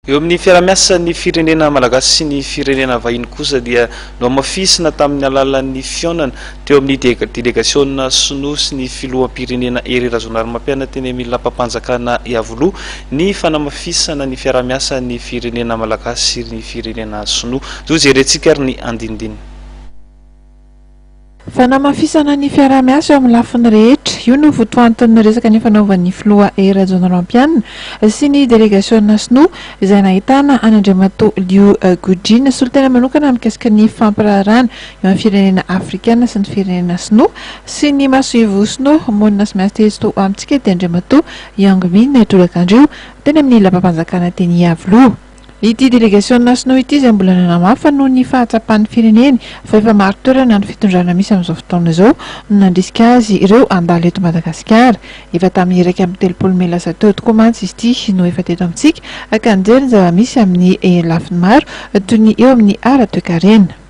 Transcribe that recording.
Eo amin'ny fiaraha-miasan'ny firenena malagasy sy ny firenena vahiny kosa dia nohamafisina tamin'ny alalan'ny fihaonana teo amin'ny delegasiona sinoa sy ny filoham-pirenena Hery Rajaonarimampianina teny amin'ny lapam-panjakana Iavoloha ny fanamafisana ny fiaraha-miasan'ny firenena malagasy sy ny firenena sinoa. Zo jerentsika ary ny andinindininy. Fanamafisana ny fiaraha-miasa eo amin'ny lafiny rehetra. Io no votoanton'ny resaka nifanaovan'ny filoha Hery Rajaonarimampianina sy ny delegasiona sinoa izay nahitana an'Andriamatoa Liu Gujin, solontena manokana mikasika ny fampiraharahana eo amin'ny firenena afrikana sy ny firenena sinoa sy ny masoivoho sinoa monina sy miasa eto amintsika dia Andriamatoa Yang Min tolakandro io teny amin'ny lapam-panjakana teny Iavoloha. Ity delegasiona sinoa ity izay mbola nanamafy fa noho ny fahatsapan'ny fireneny fa efa marin-toerana ny fitondrana misy amin'izao fotoana izao no nandrisika azy ireo handalo eto Madagasikara. Efa tamin'ny 31 mey lasa teo tokoa mantsy izy ity no efa teto amintsika ka nijery ny zava-misy amin'ny lafiny maro toy ny eo amin'ny ara-toekarena.